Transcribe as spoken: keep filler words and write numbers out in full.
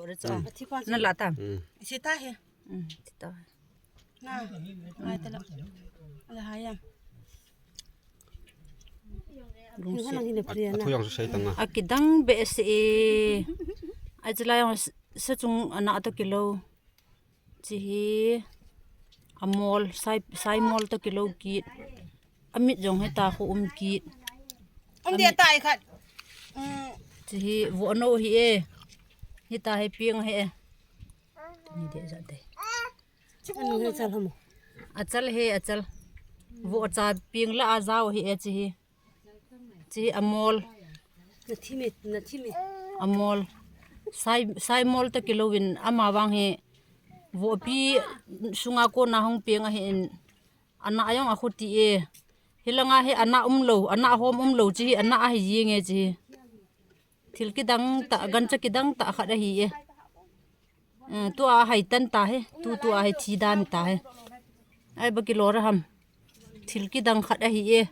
Ore cha. Na la ta. Sita he. Sita. Na. Ngai ta la. La ha ya. Lungset. Athu jong sei tang a. Akidang behseh e. Ai chila jong sa chung ana to kilo. Chi hi amol, sai, sai mol to kilo kit. Amit jong heta khu um kit. Um dia tai khat. Chi hi vo no hi e. Hita hi piang hi e. Ni de ja de. Anu he chal hamo. Achal he, achal. Vo cha piang la a jao hi e chi hi. Chi amol. Na thi me, na thi me. Amol. Sai, sai mol ta kilo in ama vang hi. Vopi sunga kona hung piang ahi in. Ana ayong a khuti e. Hilanga hi ana umlo, ana hom umlo chi hi ana ahi jing e chi. Thil kidang ta, gancha kidang ta khat ahi e. Eh, tua hai tan ta he, tu tua hai thi dan ta he. Ai ba kilo ra ham. Thil kidang khat ahi e.